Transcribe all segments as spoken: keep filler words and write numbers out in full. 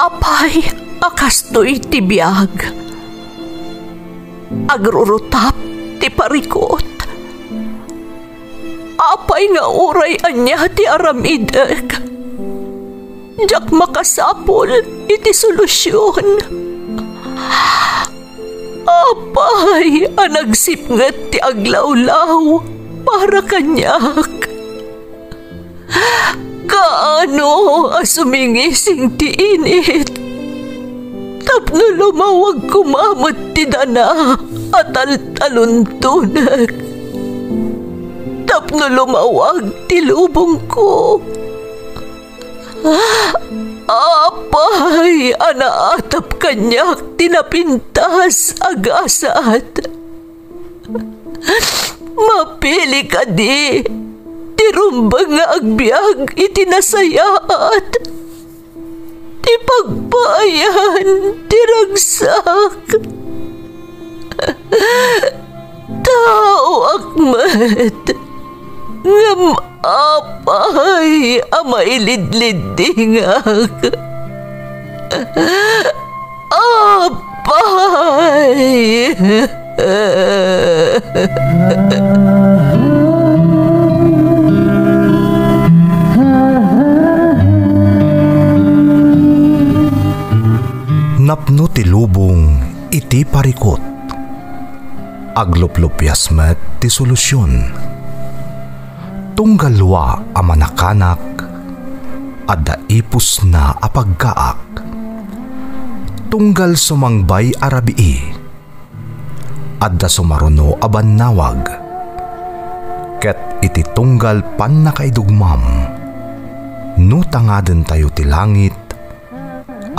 Apay a kastoy ti biag? Agrurutap ti parikut. Apay nga uray ania ti aramidek, diak makasapul iti solusion. Apay a nagsipnget ti aglawlaw para kaniak? Kaano a sumingising ti init tapno lumawag koma met ti dana a taltaluntonek, tapno lumawag ti lubongko? Apay a naatap kaniak ti napintas a gasat? Mapili kadi ti rumbeng nga agbiag iti nasayaat, ti pagpaayan ti ragsak? Taoak met, ngem apay a mailidliddingak? Apay! Napno ti lubong iti parikut. Agluplupias met ti solusion. Tunggal lua a manakanak, adda ipusna a pagkaak. Tunggal sumangbay a rabii, adda sumaruno a bannawag. Ket iti tunggal pannakaidugmam, no tangadentayo ti langit,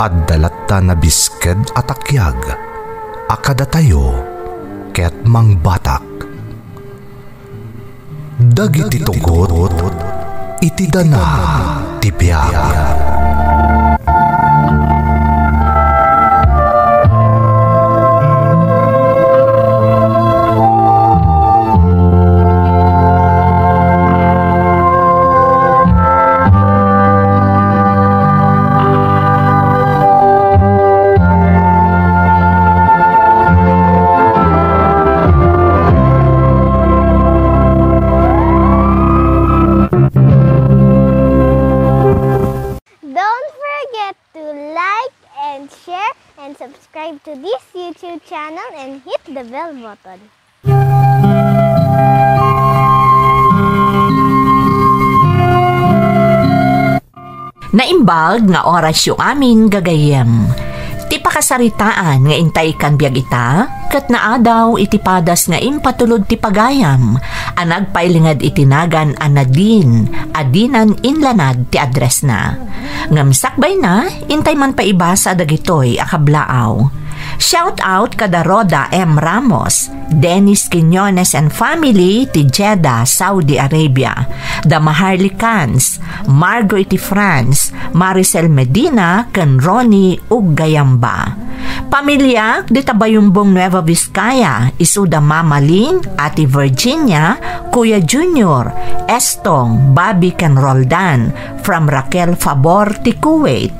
adda latta nabisked a takiag a kadatayo ket mangbatak. Dagiti tugot iti dana ti biag. Don't forget to like and share and subscribe to this YouTube channel and hit the bell button. Naimbag nga orasyo amin, gagayyem. Ti pakasaritaan nga intay kan biag ita, ket naadaw iti padas nga impatulod ti pagayam a nagpailinged iti nagan a Nadine a dinan inlanad ti addressna. Ngem sakbayna, intay man paibasa dagitoy a kablaaw. Shout out kada Rhoda M Ramos, Dennis Quiñones and family ti Jeddah, Saudi Arabia, da Maharly Cans, Margo iti France, Maricel Medina, ken Ronnie Uggayamba. Pamiliak dita Bayumbong, Nueva Vizcaya, isu da Mama Ling, Ate Virginia, Kuya Junior, Estong, Bobby ken Roldan, from Raquel Fabor ti Kuwait.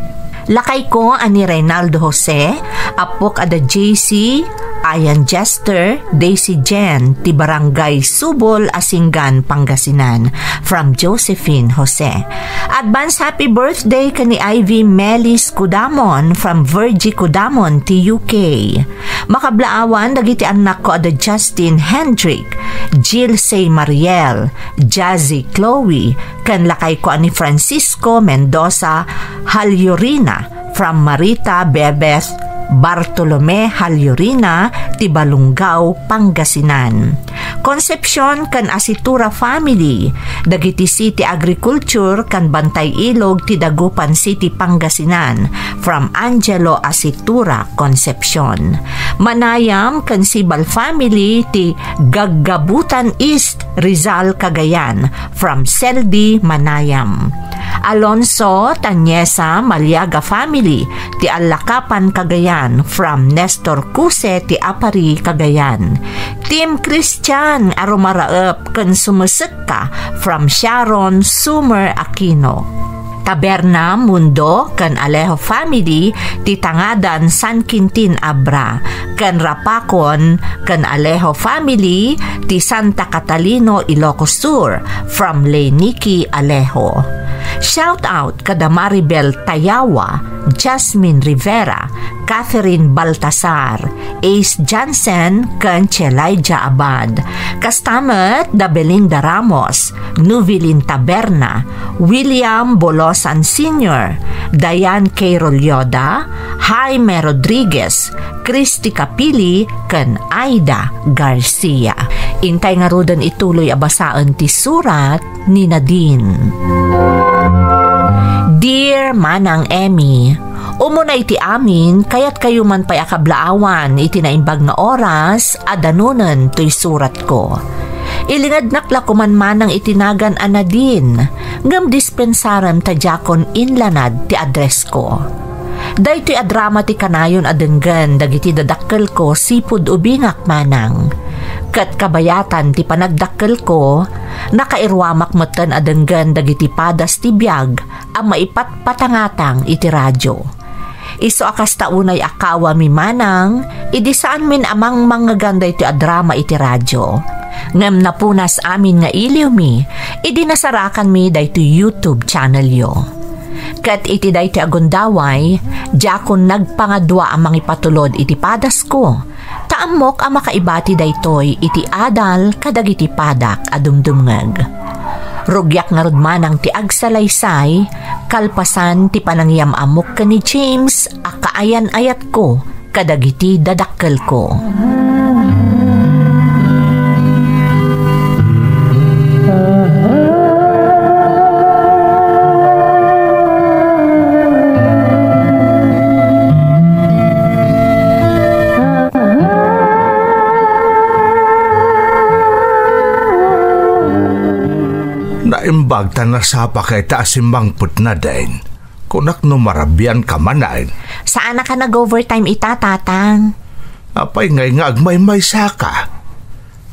Lakayko a ni Reynaldo Jose, appok a da J C, Ian Jester, Daisy Jen, ti Barangay Subol, Asingan, Pangasinan, from Josephine Jose. Advance happy birthday ken ni Ivy Melis Cudamon from Virgie Cudamon ti U K. Makablaawan dagiti annakko a da Justin Hendrick, Jill Say Mariel, Jazzy Chloe, ken lakayko a ni Francisco Mendoza Halyurina from Marita Bebeth Bartolome Halyurina ti Balunggao, Pangasinan. Concepcion ken Asitura family, dagiti City Agriculture ken Bantay Ilog ti Dagupan City, Pangasinan, from Angelo Asitura, Concepcion. Manayam ken Sibal family ti Gaggabutan East, Rizal, Cagayan, from Seldi Manayam. Alonso, Tanyesa, Maliaga family ti Allakapan, Cagayan, from Nestor Cuse ti Aparri, Cagayan. Team Christian a rumaraep ken sumesek ka from Sharon Summer Aquino. Taberna Mundo ken Alejo family ti Tangadan San Quintin Abra, ken Rapacon ken Alejo family ti Santa Catalino, Ilocos Sur, from Lay Nikki Alejo. Shout out kada Maribel Tayawa, Jasmine Rivera, Catherine Baltasar, Ace Jansen, ken Chelaija Abad. Kasta met da Belinda Ramos, Nuvilin Taberna, William Bolosan Senior, Diane K. Rolyoda, Jaime Rodriguez, Christy Capili, ken Aida Garcia. Intay ngaruden ituloy a basaen ti surat ni Nadine. Dear Manang Emmy, umuna iti amin, kayatkayo man pay a kablaawan iti naimbag nga oras a danunen toy suratko. Ilingednak la koman manang iti nagan a Nadine, ngem dispensarem ta diakon inlanad ti addressko. Daytoy a drama ti kanayon a denggen dagiti dadakkelko sipud ubingak manang. Ket kabayatan ti panagdakkelko, nakairuamak metten a denggen dagiti padas ti biag a maipatpatangatang iti radio. Isu a kasta unay a kawami manang, idi saanmin a mangmangngegan daytoy a drama iti radio. Ngem napunas amin nga iliwmi, idi nasarakanmi daytoy YouTube channelyo. Ket iti daytoy a gundaway, diakon nagpangadua a mangipatulod iti padasko, ta ammok a makaibati daytoy iti adal kadagiti padak a dumdumngeg. Rugiak ngarud manang ti agsalaysay, kalpasan ti panangiyam-amok ken ni James a kaayan-ayatko kadagiti dadakkelko. Naimbag ta nasapa kay ta asimmangpet na din. Kunak no marabian ka manen. Saan a ka nag-overtime ita, Tatang? Apay ngay nga agmaymaysa ka?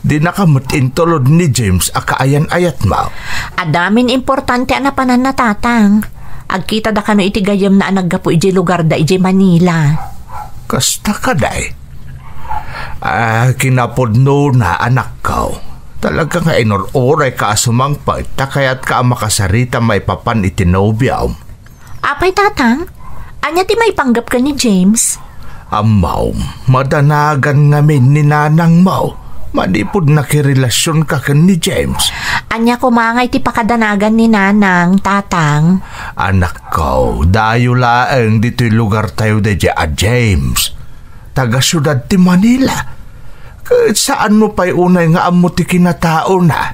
Di na ka met intulod ni James a kaayan-ayat mo? Adamin importante a napananna, Tatang. Agkita da kano iti gayyemna a naggapu idiay lugar da idiay Manila. Kasta ka, day? Ah, kinapudno na, anakko. Talaga nga inur-uray ka a sumangpet, ta kayat ka a makasarita maipapan iti nobiom. Apay, Tatang? Ania ti maipanggep ken ni James? Ammo, madanagan ngamin ni nanang mo. Manipud nakirelasion ka ken ni James. Ania koma ngay ti pakadanagan ni nanang, Tatang? Anakko, dayo laeng ditoy lugar tayo daydiay a James. Taga siudad ti Manila. Ket saan mo pay unay nga ammo ti kinataona?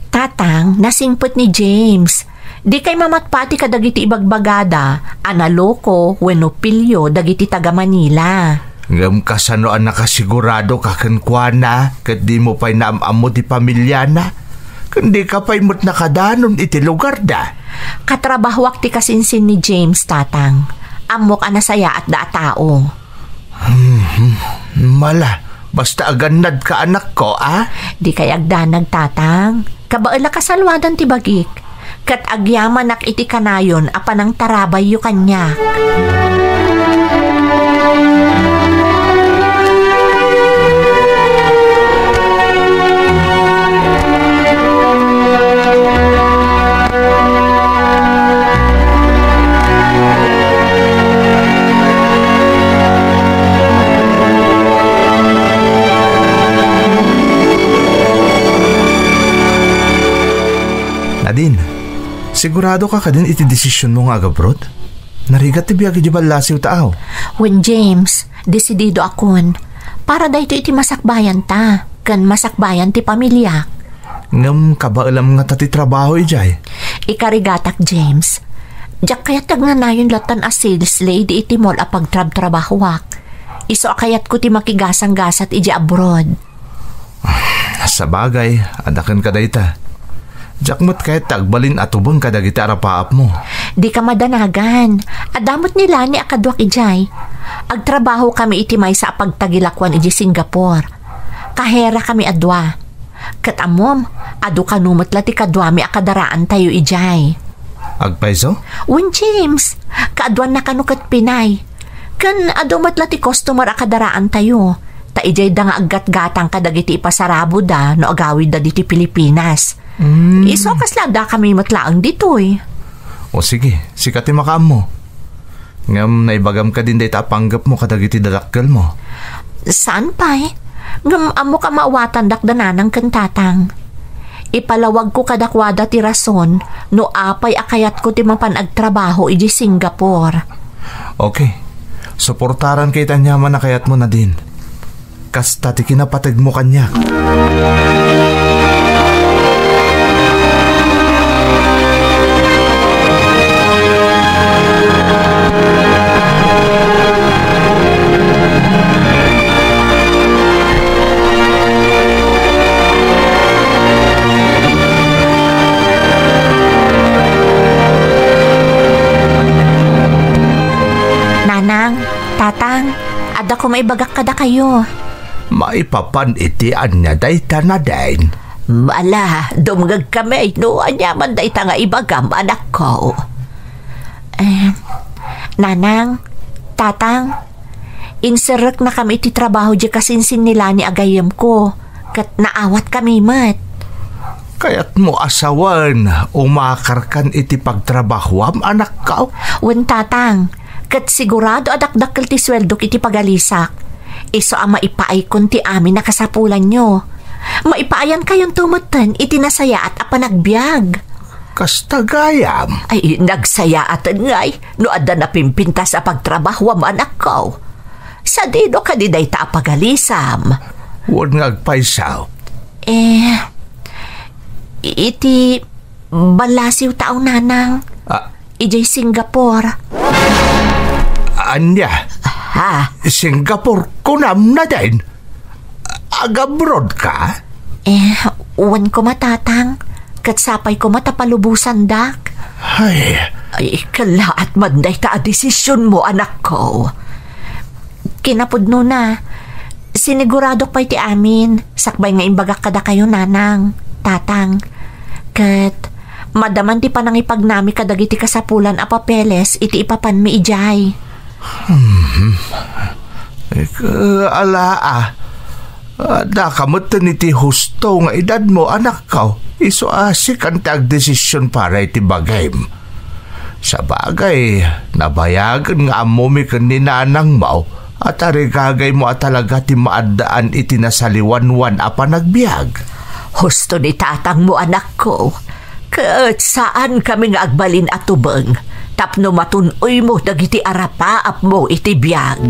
Tatang, nasingpet ni James. Dikay mamatpati kadagiti ibagbagada a naloko wenno pilio dagiti taga Manila. Ngem kasano a nakasigurado ka kenkuana ket dimo pay naam-ammo ti pamiliana? Ken dika pay met nakadanon iti lugarda? Katrabahoak ti kasinsin ni James, Tatang. Ammok a nasayaatda a tao. Hmm, mala, basta agannad ka, anakko, a? Dikay agdanag, Tatang. Kabaela kasaluadan ti bagik. Ket agyamanak iti kanayon a panangtarabayyo kaniak. Nadine, sigurado ka kadin iti desisionmo nga agabroad? Narigat ti biag iti ballasiw ta aw. Wen, James, desidido akon. Para daytoy iti masakbayan ta, ken masakbayan ti pamiliak. Ngem kabaelam ngata ti trabaho idiay? Ikarigatak, James. Diak kayat ti agnanayon lattan a sales lady iti mall a pagtrabtrabahoak. Isu a kayatko ti makigasanggasat idiay abroad. Sabagay, adda kenka dayta. Diak met kayat ti agbalin a tubeng kadagiti arapaapmo. Dika madanagan. Adda met ni Lani a kaduak idiay. Agtrabahokami iti maysa a pagtagilakoan idiay Singapore. Kaherakami a dua. Ket ammom, adu kano met la ti kaduami a kadaraantayo idiay. Agpayso? Wen, James, kaaduanna kano ket Pinay. Ken adu met la ti customer a kadaraantayo. Ta idiayda nga aggatgatang kadagiti ipasaraboda no agawidda ditoy Pilipinas. Mm. Isu a kasla addakami met laeng ditoy. O sige, sika ti makaammo. Ngem naibagam kadin dayta a panggepmo kadagiti dadakkelmo? Saan pay? Ngem ammok a maawatandak da nanang ken tatang. Ipalawagko kadakuada ti rason no apay a kayatko ti mapan agtrabaho idiay Singapore. Okay. Suportaranka iti aniaman a kayatmo, Nadine. Kasta ti kinapategmo kaniak. Nanang, tatang, adda koma ibagak kadakayo. Maipapan iti ania dayta, Nadine? Ala, dumngegkami no aniaman dayta nga ibagam, anakko. Eh, nanang, tatang, inserreknakami iti trabaho diay kasinsin ni Lani a gayyemko, ket naawatkami met. Kayatmo a sawen, umakarkan iti pagtrabahoam, anakko? Wen, tatang, ket sigurado a dakdakkel ti sueldok iti pagalisak. Isu a maipaaykon ti amin a kasapulanyo. Maipaayankayonto metten iti nasayaat a panagbiag. Kasta gayam. Ay, nagsayaaten ngay no adda napimpintas a pagtrabahoam, anakko. Sadino kadi dayta a pagalisam? Wen nga agpayso. Eh, iti ballasiwta, nanang. Ah. Idiay Singapore. Ania? Ha? Singapore, kunam, Nadine? Agabroad ka? Eh, wen koma, tatang. Ket sapay koma ta palubosandak. Ay. Ay, kalaat man dayta a desisionmo, anakko. Kinapudnona, siniguradok pay ti amin, sakbay nga imbagak kadakayo, nanang, tatang. Ket, madaman ti panangipagnami kadagiti kasapulan a papeles iti ipapanmi idiay. Hmm. Ika, ala, ah. Addaka metten iti husto nga edadmo, anakko. Isu a sikan ti agdesision para iti bagim. Sabagay, nabayagen nga ammomi ken ni nanangmo a tarigagaymo a talaga ti maaddaan iti nasaliwanwan a panagbiag. Husto ni tatangmo, anakko. Ket saankami nga agbalin a tubeng tapno matun-oymo dagiti arapaapmo iti biag.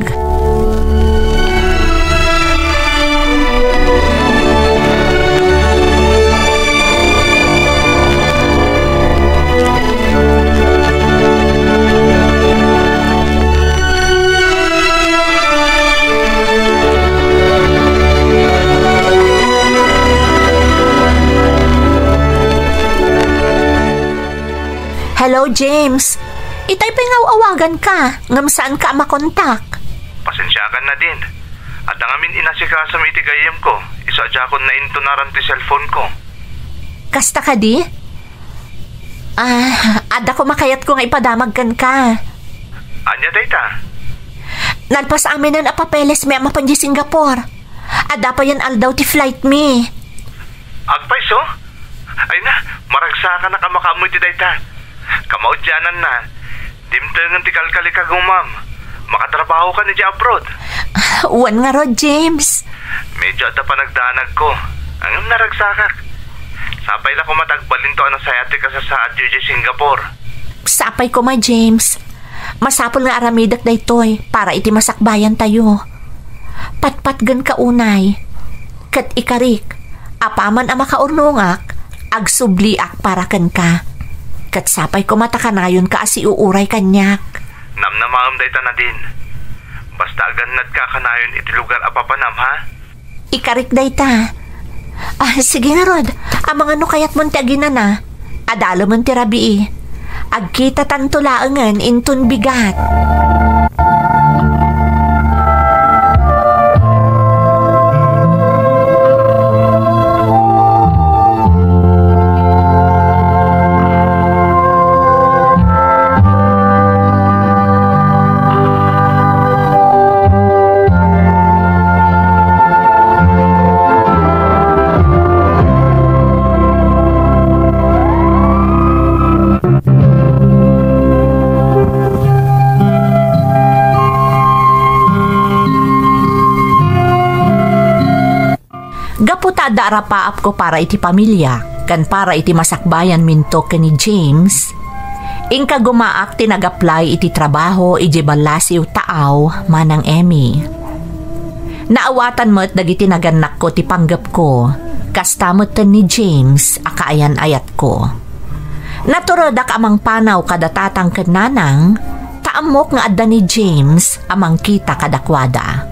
Hello, James. Itay pay nga aw-awaganka, ngem saanka a makontak. Pasensiakan, Nadine. Adda ngamin inasikasom iti gayyemko, isu a diakon naintunaran ti cellphoneko. Kasta kadi? Ah, adda koma kayatko nga ipadamag kenka. Ania dayta? Nalpas aminen a papelesmi a mapan idiay Singapore. Adda payen aldaw ti flightmi. Agpayso? Ay na, maragsakanak a makaammo iti dayta. Kamaudiananna, dimtengen ti kalkalikagumam. Makatrabahokan idiay abroad. Wen ngarud, James. Medyo adda panagdanagko. Ngem naragsakak. Sapay la koma ta agbalinto a nasayaat ti kasasaadyo idiay Singapore. Sapay koma, James. Masapul nga aramidek daytoy para iti masakbayantayo. Patpatgenka unay. Ket ikarik, apaman a makaurnongak, agsubliak para kenka. Ket sapay koma ta kanayonka a siuuray kaniak. Namnamaem dayta, Nadine. Basta agannadka a kanayon iti lugar a papanam, ha? Ikarik dayta. Ah, sige ngarud, amangan no kayatmon ti aginana. Adalomen ti rabii. Agkitatanto laengen inton bigat. Adda arapaapko para iti pamiliak, ken para iti masakbayanminto ken ni James, inka gumaak ti nag-apply iti trabaho idiay Balasiw Taaw, Manang Emmy. Naawatan met dagiti nagannakko ti panggepko, kasta metten ni James a kaayan-ayatko. Naturedak a mangpanaw kada tatang ken nanang, ta ammok nga adda ni James a mangkita kadakuada.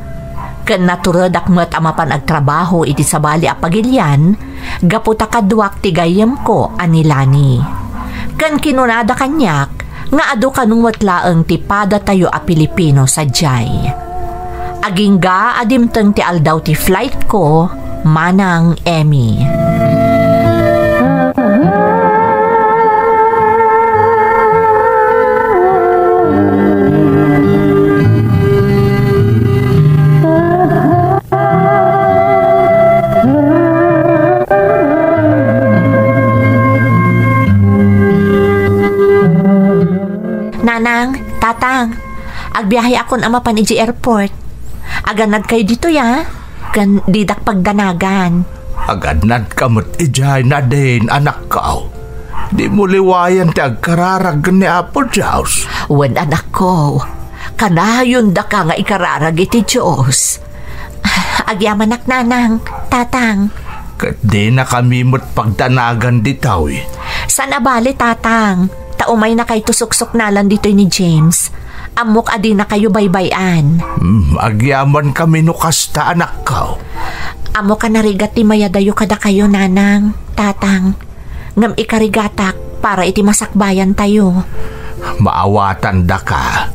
Ken naturedak met a mapan agtrabaho iti sabali a pagilian gapu ta kaduak ti gayyemko a ni Lani. Ken kinunada kaniak nga adu kano met laeng ti padatayo a Pilipino sadiay. Agingga a dimteng ti aldaw ti flightko, Manang Emmy. Nanang, Tatang, agbiahekon a mapan idiay airport. Agannadkayo ditoy, a? Ken didak pagdanagan. Agannadka met idiay, Nadine, anakko. Dimo liwayan ti agkararag ken ni Apo Dios. Wen, anakko, kanayondaka nga ikararag iti Dios. Agyamanak, Nanang, Tatang. Ket dinakami met pagdanagan ditoy. Saan a bale, Tatang, ta umaynakayto suksuknalan ditoy ni James. Ammok a dinakayo baybay-an. Hmm, agyamankami no kasta, anakko. Ammok a narigat ti mayadayo kadakayo, Nanang, Tatang. Ngem ikarigatak para iti masakbayantayo. Maawatandaka.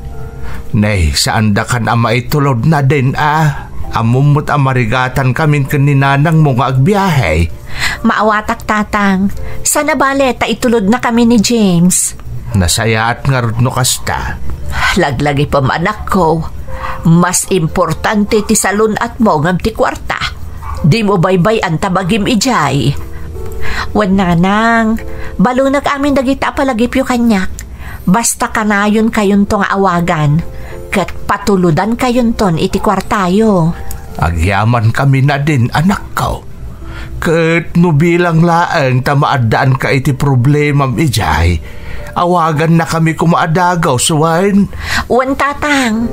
Nay, saandakan a maitulod, Nadine, a? Ammom met a marigatankamin ken ni nanangmo nga agbiahe. Maawatak, Tatang. Saan a bale ta itulodnakami ni James. Nasayaat ngarud no kasta. Laglagipem, anakko. Mas importante ti salun-atmo ngem ti kuarta. Dimo baybay-an ta bagim idiay. Wen, Nanang, balunek amin dagita a palagipyo kaniak. Basta kanayonkayonto nga awagan, ket patulodankayonton iti kuartayo. Agyamankami, Nadine, anakko. Ket no bilang laeng ta maaddaanka iti problemam idiay, awagannakami koma a dagus, wen? Wen, Tatang.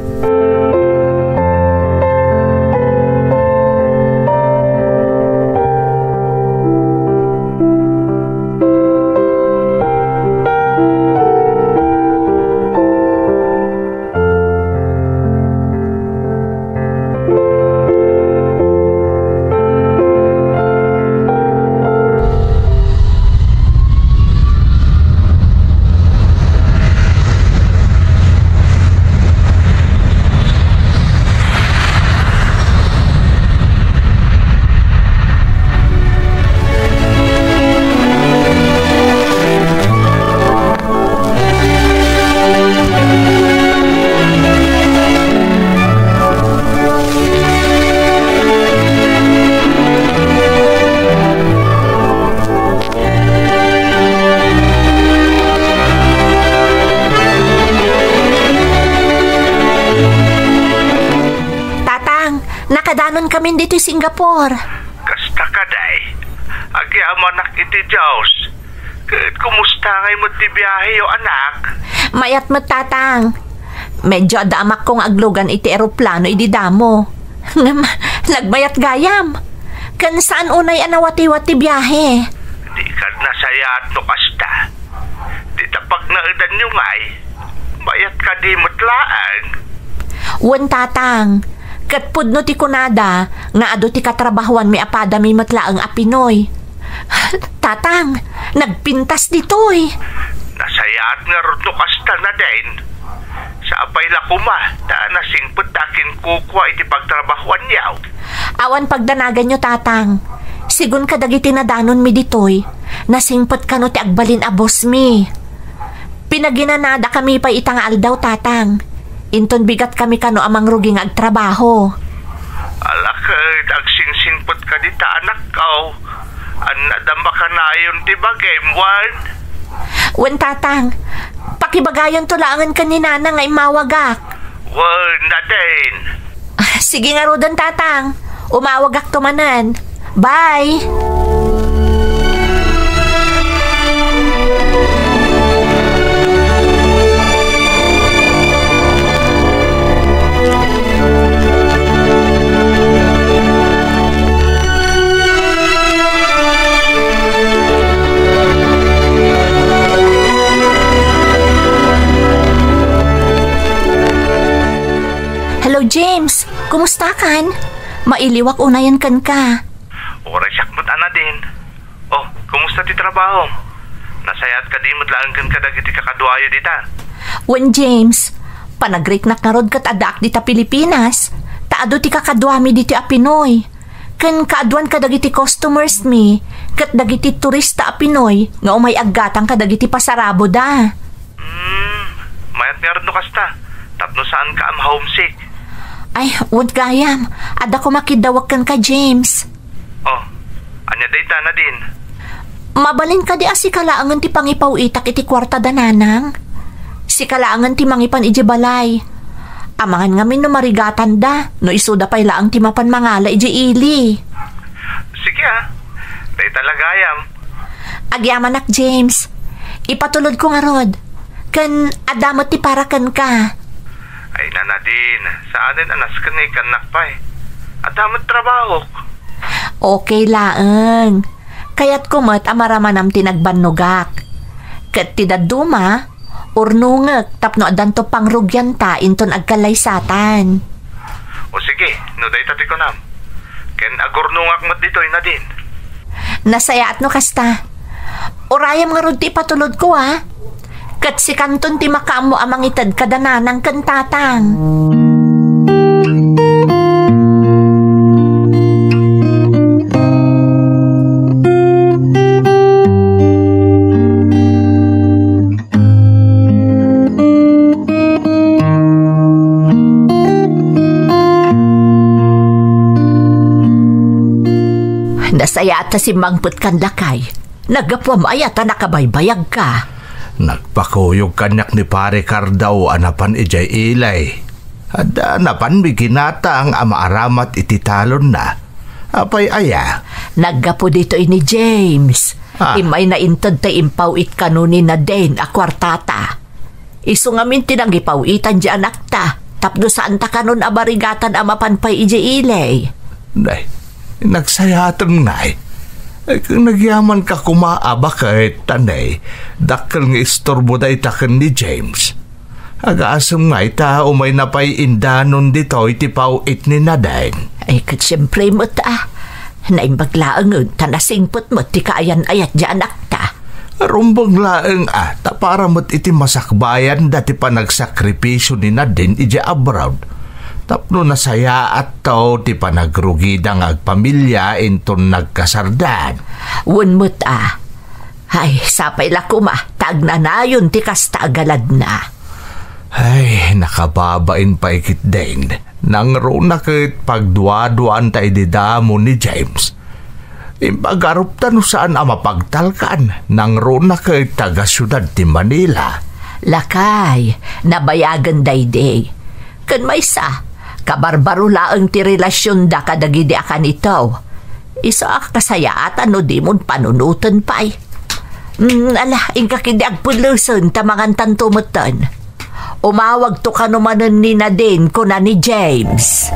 Tatang, nakadanonkamin ditoy Singapore. Kasta kadi, agyamanak iti Dios. Ket kumusta ngay met ti biaheyo, anak? Mayat met, Tatang. Medyo adda amakko nga aglugan iti eroplano idi damo. Ngem, nagmayat gayam. Ken saan unay a nawatiwat ti biahe. Dika nasayaat no kasta. Dita pagnaedanyo ngay, mayat kadi met laeng? Wen, Tatang. Ket pudno ti kunada nga adu ti katrabahuanmi a padami met laeng a Pinoy. Tatang, nagpintas ditoy. Nasayaat ngarud no kasta, Nadine. Sapay la koma ta nasingpet ta kinkukua iti pagtrabahuanyo. Awan pagdanaganyo, Tatang. Sigun kadagiti nadanonmi ditoy, nasingpet kano ti agbalin a bossmi. Pinaginanadakami pay ita nga aldaw, Tatang. Inton bigatkami kano a mangrugi nga agtrabaho. Ala ket agsingsingpet kadi ta, anakko. Annada makanayon ti bagim, wen? Wen, Tatang. Pakibagayonto laengen ken ni Nanang nga immawagak. Wen, Nadine. Ah, sige ngaruden, Tatang. Umawagakto manen. Bye! Hello, James. Kumusta kan? Mailiwak unayen kenka. Uray siak met a, Nadine. Oh, kumusta ti trabaho? Nasayaat kadi met laeng ken kadagiti kakaduayo dita? Wen, James, panagriknak ngarud ket addaak dita Pilipinas, ta adu ti kakaduami ditoy a Pinoy. Ken kaaduan kadagiti customers mi, ket dagiti turista a Pinoy nga umay aggatang kadagiti pasaraboda. Hmm, mayat ngarud no kasta, tapno saanka a ma-homesick. Ay, wen gayam, adda koma kiddawek kenka, James. Oh, ania dayta, Nadine? Mabalin kadi a sika laengen ti pangipaw-itak iti kuarta da nanang? Sika laengen ti mangipan idiay balay. Amangan ngamin no marigatanda, no isuda pay laeng ti mapan mangala idiay ili. Sige, ah. Dayta la gayam. Agyamanak, James. Ipatulodko ngarud. Ken adda met ti para kenka. Ay, Nadine, saanen a nasken nga ikkannak pay. Adda met trabahok. Okay laeng. Kayatko met a maramanam ti nagbannogak. Ket ti dadduma, urnongek tapno addanto pangrugianta inton agkallaysatan. O sige, no dayta ti kunam. Ken agurnongak met ditoy, Nadine. Nasayaat no kasta. Urayem ngarud ti ipatulodko, a. Ket sikanton ti makaammo a mangited kada nanang ken tatang. Nasayaat ta simmangpetkan, lakay. Naggapuam aya ta nakabaybayagka? Nagpakuyog kaniak ni Pare Cardao a napan idiay ili. Adda napanmi ginatang a maaramat iti talonna. Apay aya? Naggapu ditoy ni James. Ah. Immayna inted ti impaw-it kano ni Nadine a kuartata. Isu ngamin ti nangipaw-itan diay anakta, tapno saanta kanon a marigatan a mapan pay idiay ili. Nay, nagsayaatem ngay. Ay, ken nagyamanka koma a baket, ta nay, dakkel nga isturbo dayta ken ni James. Agasem ngay ta umayna pay indanon ditoy ti paw-it ni Nadine. Ay, ket siempre met, a. Naimbag laengen ta nasingpet met ti kaayan-ayat diay anakta. Rumbeng laeng, a, ta para met iti masakbayanda ti panagsakripisio ni Nadine idiay abroad. Tapno nasayaattayo ti panagrugida nga agpamilia inton nagkasardan. Wen met, a. Ay, sapay la koma ta agnanayon ti kasta a galadna. Ay, nakababain pay ketdin. Nangruna ket pagduaduaanta idi damo ni James. Imbag garupta no saan a mapagtalkan, nangruna ket taga-siudad ti Manila. Lakay, nabayagen daydi. Ken maysa, kabarbaro laeng ti relasionda kadagidi a kanito. Isu a kasayaatan no dimon panunoten pay. Mm, ala, inka ketdi agpullosen ta mangantanto metten. Umawagto kano manen ni Nadine, kuna ni James.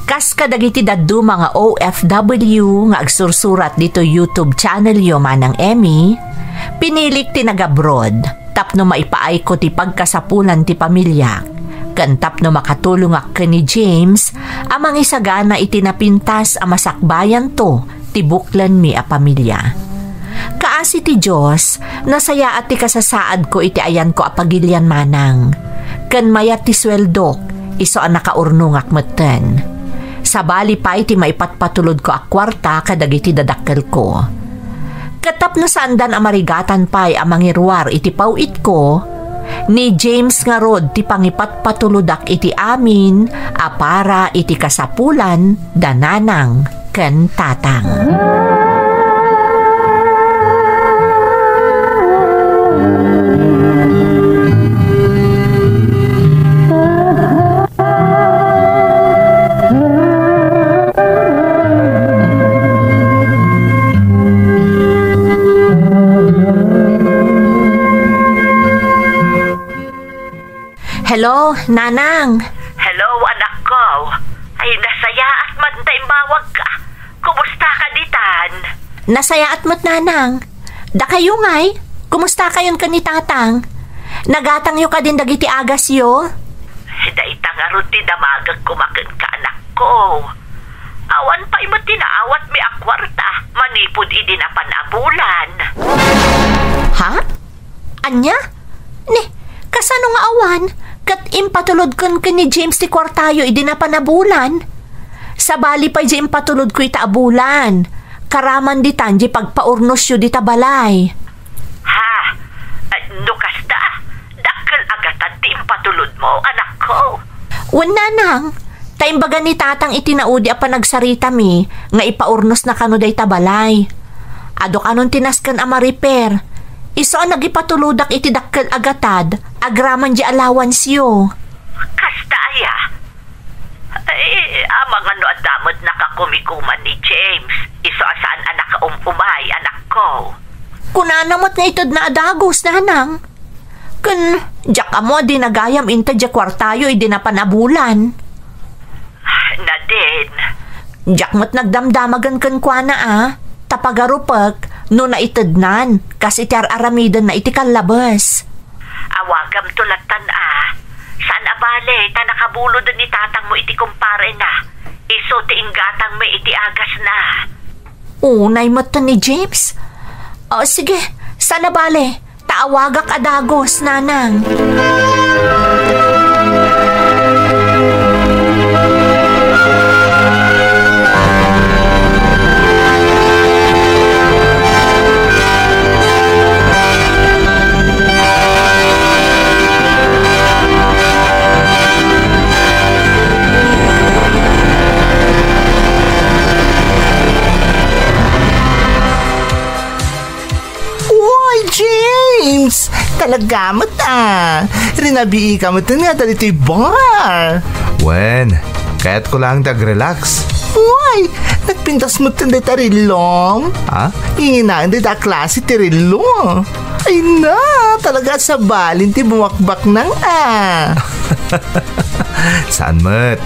Kas kadagiti dadduma nga O F W nga agsursurat ditoy YouTube channelyo, Manang Emmy, pinilik ti nag-abroad tapno maipaayko ti pagkasapulan ti pamiliak, ken tapno makatulongak ken ni James a mangisagana iti napintas a masakbayanto ti buklanmi a pamilia. Kaasi ti Dios, nasayaat ti kasasaadko iti ayanko a pagilian, manang. ken mayat ti sueldok, isu a nakaurnongak metten. Sabali pay ti maipatpatulodko a kuarta kadagiti dadakkelko. Ket tapno saandan a marigatan pay a mangiruar iti paw-itko, ni James ngarud ti pangipatpatulodak iti amin a para iti kasapulan da nanang ken tatang. Hello, Nanang. Hello, anakko. Ay, nasayaat man ta immawagka. Kumusta ka ditan? Nasayaat met, Nanang. Dakayo ngay, kumusta kayon ken ni Tatang? Nagatangyo kadin dagiti agasyo? Dayta ngarud ti damagek koma kenka, anakko. Awan pay met ti naawatmi a kuarta manipud idi napan a bulan. Ha? Ania? Ni, kasano nga awan? Ket impatulodken ken ni James ti kuartayo idi napan a bulan. Sabali pay di impatulodko ita a bulan. Karaman ditan di pagpaurnosyo dita balay. Ha? Ay, no kasta, dakkel a gatad ti impatulodmo, anakko. Wen, Nanang, ta imbaga ni Tatang iti naudi a panagsaritami nga ipaurnosna kano dayta balay. Adu kanon ti nasken a mariper. Isu a nagipatulodak iti dakkel a gatad agraman di allowance-yo. Kasta aya? Ay, amangan no adda met nakakumikuman ni James. Isu a saan a nakaum-umay, anakko. Kunana met nga itedna a dagus, Nanang. Ken diak ammo a dinagayam inted diay kuartayo idi napan a bulan. Nadine. Diak met nagdamdamagen kenkuana a, ta pagarupek no naitednan, kas iti ar-aramidenna iti kallabes. Awagamto lattan a, saan a bale, ta nakabuloden ni tatangmo iti kumparena. Isu ti inggatangmi iti agasna. Unay met ni James? O, sige, saan a bale. Ta awagak a dagus, Nanang. Uy, James! Talaga met a. Rinabiika met nga dagiti bar. Wen, kayatko lang ti agrelax. Uy, nagpintas met ti relom. Ha? Inginaen ti klase ti relo. Ay na, talaga sabalin ti bumakbak nang a. Saan met?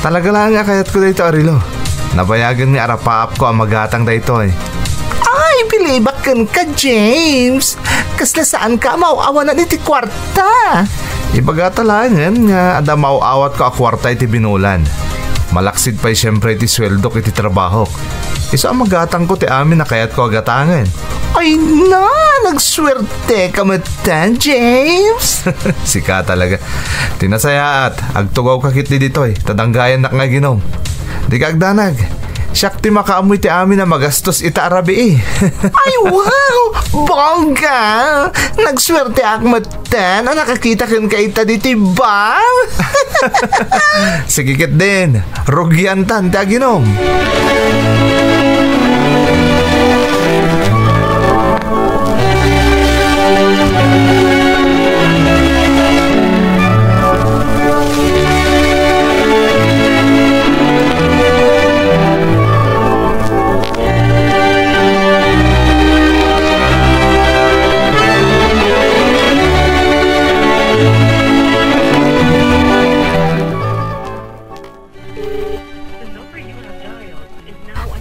Talaga lang nga kayatko daytoy a relo. Nabayagen nga arapaapko a magatang daytoy. Ay, bilibak kenka, James. Kasla saanka a maaw-awanan iti kuarta. Ibagata laengen nga adda maaw-awatko a kuarta iti binulan. Malaksid pay siempre iti sueldok iti trabahok. Isu a magatangko ti amin a kayatko a gatangen. Ay na, nagsuerteka metten, James. Sika talaga. Ti nasayaat, agtugawka ketdi ditoy, ta danggayannak nga aginom. Dika agdanag. Siak ti makaammo iti amin a magastos ita a rabii. Ay, wow! Bongga! Nagsuerteak met ten a nakakita kenka ita ditoy bar. Sige ketdin, rugiantan ti aginom.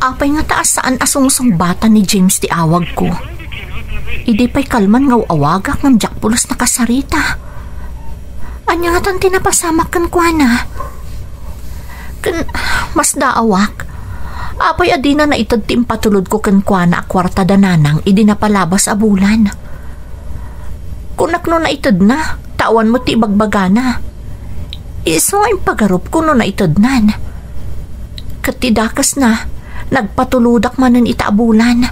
Apay ngata a saan a sungsungbatan ni James ti awagko? Idi pay kalman nga aw-awagak ngem diak pulos nakasarita. Ania ngatan ti napasamak kenkuana? Ken masdaawak. Apay a dina naited ti impatulodko kenkuana a kuarta da nanang idi napalabas a bulan? Kunak no naitedna, Awan met ti ibagbagana. Isu nga impagarupko no naitednan. Ket ti dakesna, nagpatulodak manen ita a bulan.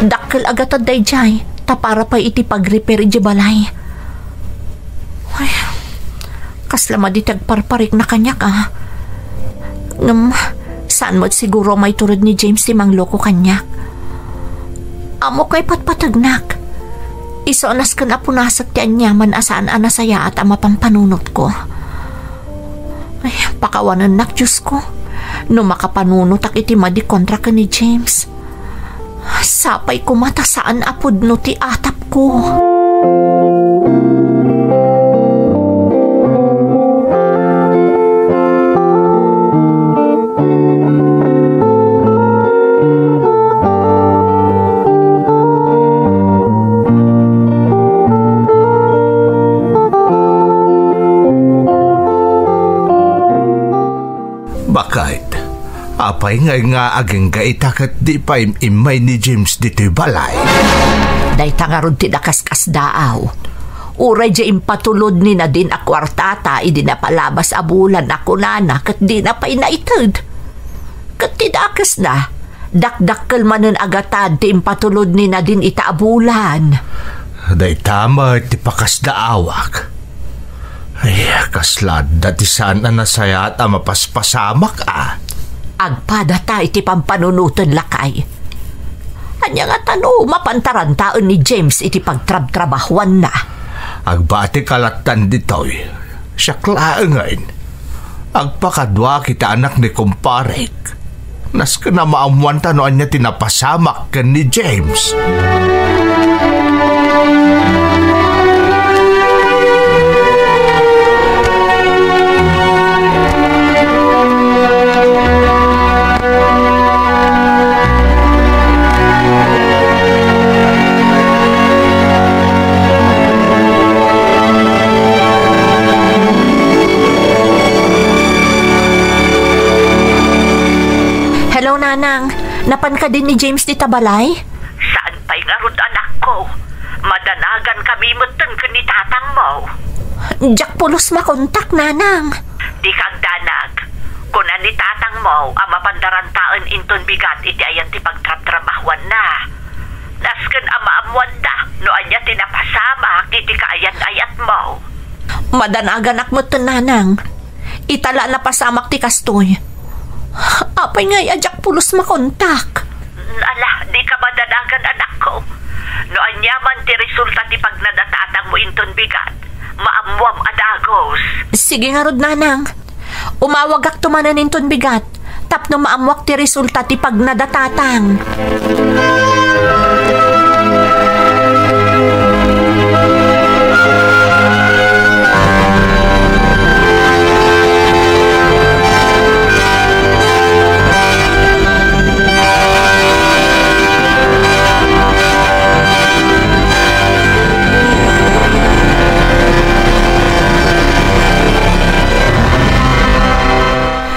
Dakkel a gatad daydiay, ta para pay iti pag-repair idiay balay. Ay, kasla madi ti agparparikna kaniak, a. Ngem, saan met siguro a maitured ni James ti mangloko kaniak. Ammok nga ipatpategnak. Isu a nasken a punasek ti aniaman a saan a nasayaat a mapampanunotko. Ay, pakawanennak, Diosko. No makapanunotak iti madi kontra ken ni James, sapay koma ta saan a pudno ti atapko. Baket, apay ngay nga agingga ita ket di pay immay ni James ditoy balay? Dayta ngarud ti nakaskasdaaw. Uray diay impatulod ni Nadine a kuartata idi napalabas a bulan a kunana ket dina pay naited. Ket ti dakesna, dakdakkel manen a gatad ti impatulod ni Nadine ita a bulan. Dayta met ti pakasdaawak. Ay, kasla adda ti saan a nasayaat a mapaspasamak, a. Agpadata iti pampanunoten, lakay. Ania ngata no mapan tarantaen ni James iti pagtrabtrabahuanna? Agbatika lattan ditoy. Siak laengen. Agpakaduak iti anak ni kumparek. Nasken a maammuanta no ania ti napasamak ken ni James. Hello, Nanang. Napan kadi ni James dita balay? Saan pay ngarud, anakko. Madanagan kami metten ken ni tatangmo. Diak pulos makontak, Nanang. Dika agdanag. Kuna ni tatangmo a mapan tarantaen inton bigat iti ayan ti pagtrabtrabahuanna. Nasken a maammuanda no ania ti napasamak iti kaayan-ayatmo. Madanaganak metten, Nanang. Ita la napasamak ti kastoy. Apay ngay a diak pulos makontak? Ala, dika madanagan, anakko. No ania man ti resulta ti pagnanatatangmo inton bigat, maammuam a dagus. Sige ngarud, Nanang. Umawagakto manen inton bigat tapno maammuak ti resulta ti pagnanatatang.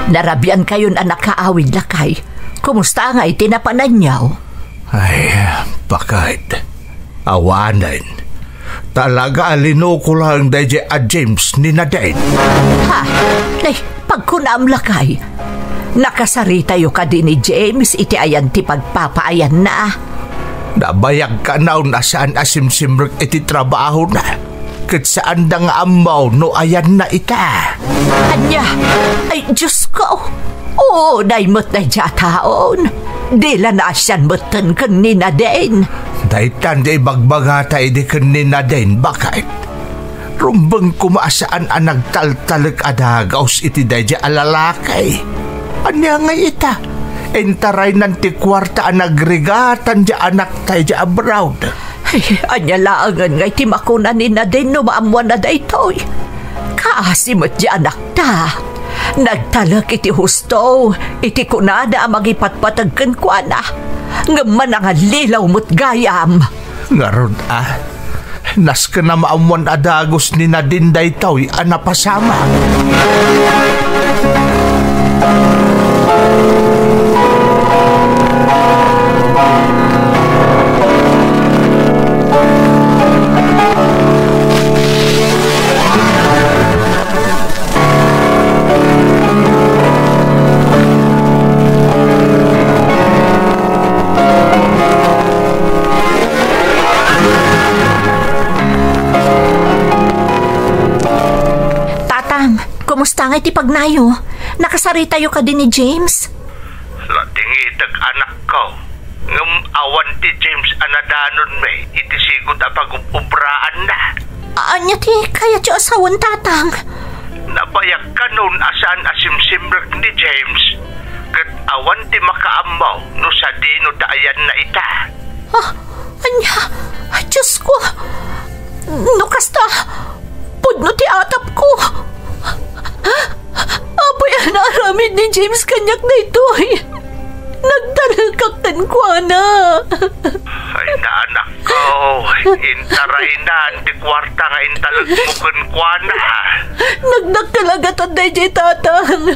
Narabiankayon a nakaawid, lakay. Kumusta ngay ti napananyo? Ay, baket. Awanen. Talaga a linuko laeng daydiay a James ni Nadine. Ha? Nay, pagkunam, lakay. Nakasaritayo kadi ni James iti ayan ti pagpapaayanna? Nabayag kanayon a saan a simsimrek iti trabahona, ket saanda nga ammo no ayanna ita. Ania? Ay, Diosko! Unay met daydiay a taon. Di la naasian metten ken ni Nadine. Daytan ti ibagbagata idi ken ni Nadine, baket. Rumbeng koma a saan a nagtaltalek a dagus iti daydiay a lalaki. Ania ngay ita? Intaraynan ti kuarta a nagrigatan diay anakta idiay abroad. Ay, ania laengen ngay ti makuna ni Nadine no maammuanna daytoy? Kaasi met diay anakta. Nagtalek iti husto iti kunada a mangipatpateg kenkuana. Ngem manangallilaw met gayam. Ngarud a, nasken a maammuan a dagus ni Nadine daytoy a napasamak. Iti pagnayo, nakasaritayo kadi ni James? Nadingitek, anakko. Ngem awan ti James a nadanonmi iti sigud a pagub-obraanna. Ania ti kayatyo a sawen, Tatang? Nabayag kanon a saan a simsimrek ni James, ket awan ti makaammo no sadino ti ayanna ita. Ah, ania? Ay, Diyos ko! No kasta, pudno ti atapko! Apay a naaramid ni James kaniak daytoy? Nagtalekak kenkuana. Ay, naanakko, intaraynan ti kuarta nga intalekmo kenkuana. Nagdakkel a gatad daydiay, Tatang.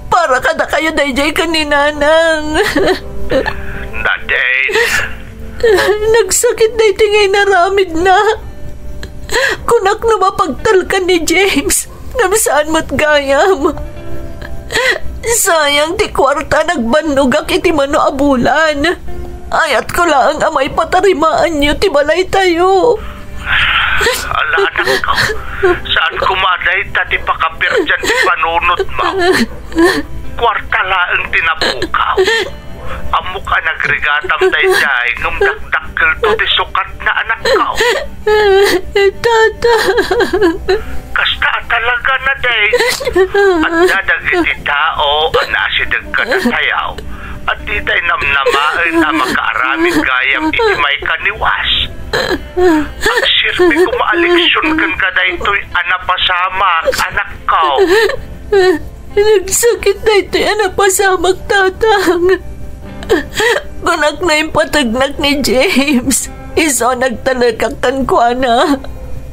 Para kadakayo daydiay ken ni Nanang. Nadine. Nagsakit daytoy nga inaramidna. Kunak no mapagtalkan ni James, ngem saan met gayam. Sayang ti kuarta, nagbannogak iti mano a bulan. Ayatko laeng a maipatarimaanyo ti balaytayo. Ala, anakko, saan koma a dayta ti pakaperdian ti panunotmo. Kuarta laeng ti napukaw. Ammok a nagrigatam daydiay, ngem dakdakkelto ti sukatna, anakko. Tata. Kasta a talaga, Nadine. Adda dagiti tao a naasideg kadatayo, a ditay namnamaen a makaaramid gayam iti maikaniwas. Agserbi koma a leksion ken kadaytoy a napasamak, anakko. Nagsakit daytoy a napasamak, Tatang. Kunak no impategnak ni James, isu a nagtalekak kenkuana.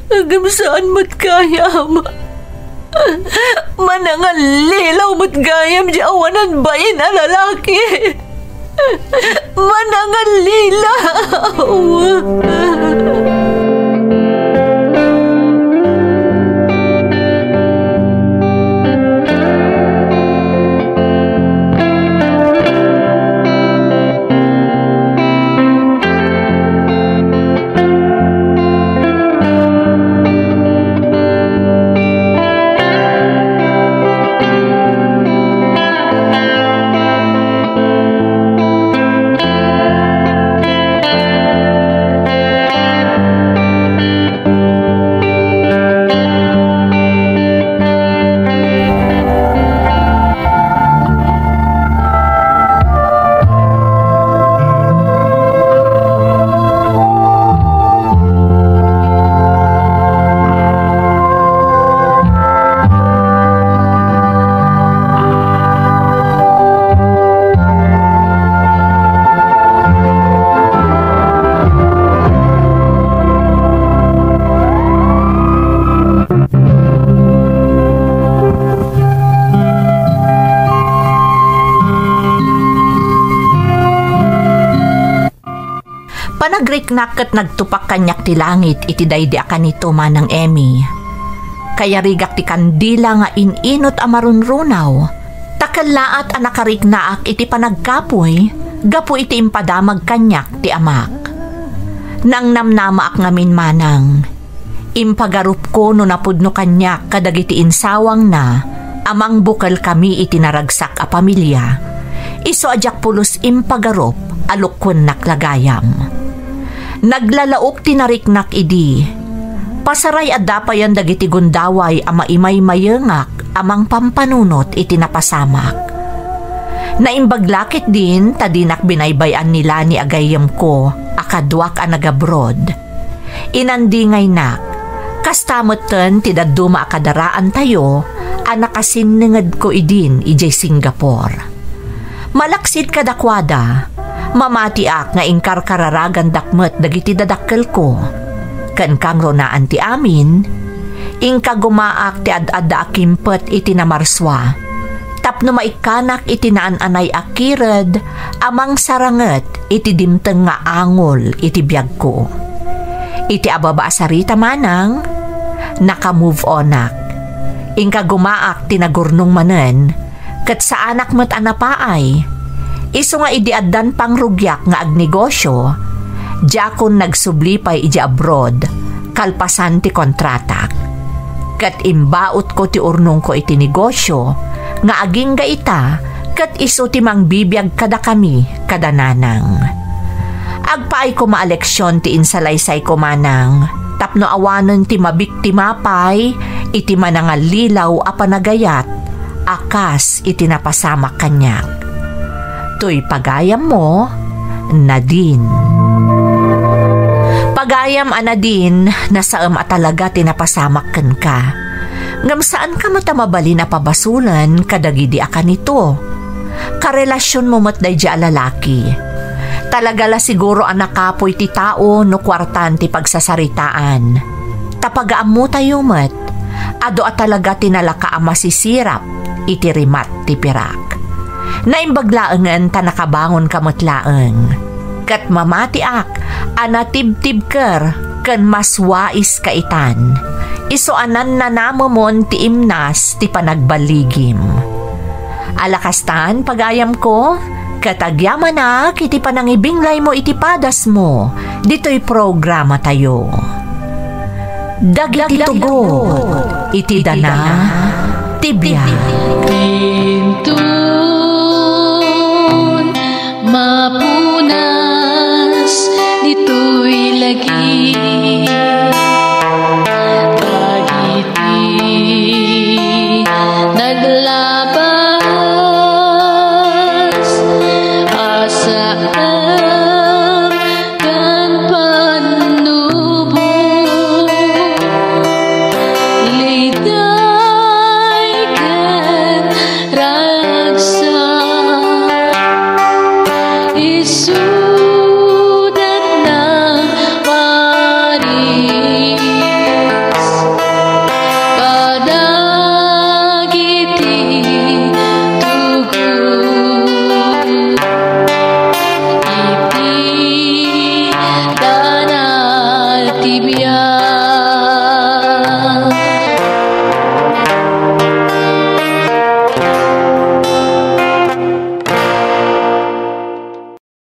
Ngem saan met gayam. Manangallilaw met gayam diay awanan bain a lalaki. Manangallilaw! Panagriknak ket nagtupak kaniak ti langit iti daydi a kanito, Manang Emmy. Kayarigak ti kandila nga in-inut a marunrunaw, ta kellaat a nakariknaak iti panagkapuy gapu iti impadamag kaniak ti amak. Nangnamnamaak ngamin, Manang. Impagarupko no napudno kaniak kadagiti insawangna a mangbukelkami iti naragsak a pamilia. Isu a diak pulos impagarup a lukkuennak la gayam. Naglalaok ti nariknak idi. Pasaray adda payen dagiti gundaway a maimaymayengak a mangpampanunot iti napasamak. Naimbag la ketdin ta dinak binaybay-an ni Lani a gayyemko a kaduak a nagabroad. Inandingaynak. Kasta metten ti dadduma a kadaraantayo a nakasinnengedko idin idiay Singapore. Malaksid kadakuada, mamatiak nga inkarkararagandak met dagiti dadakkelko. Ken kangrunaan ti amin, inkagumaak ti ad-adda a kimpet iti namarsua tapno maikkanak iti naan-anay a kired a mangsaranget iti dimteng nga angol iti biagko. Iti ababa a sarita, Manang, naka-move onak. Inkagumaak ti nagurnong manen, ket saanak met a napaay. Isu nga idi addan pangrugiak nga agnegosio, diakon nagsubli pay idiay abroad, kalpasan ti kontratak. ket imbautko ti urnongko iti negosio nga agingga ita ket isu ti mangbibiag kadakami kada nanang. Agpaay koma a leksion ti insalaysayko, manang, tapno awanen ti mabiktima pay iti manangallilaw a panagayat a kas iti napasamak kaniak. Toy pagayammo, Nadine. Pagayam a Nadine, nasaem a talaga ti napasamak kenka. Ngem saanka met a mabalin a pabasolen kadagidi a kanito. Karelasionmo met daydi a lalaki. Talaga la siguro a nakapuy ti tao no kuartaan ti pagsasaritaan. Ta pagaammotayo met, adu a talaga ti nalaka a masisirap iti rimat ti pirak. Naimbag laengen ta nakabangonka met laeng. Ket mamatiak a natibtibker ken mas wais ka itan. Isu a nannanamemon ti imnas ti panagballigim. Ala kastan, pagayamko, ket agyamanak iti panangibinglaymo iti padasmo ditoy programatayo. Dagiti tugot iti dana ti biag. Inton mapunas ditoy lagi, dagiti naglabas a saan ken pannubo, liday ken ragsak. Isu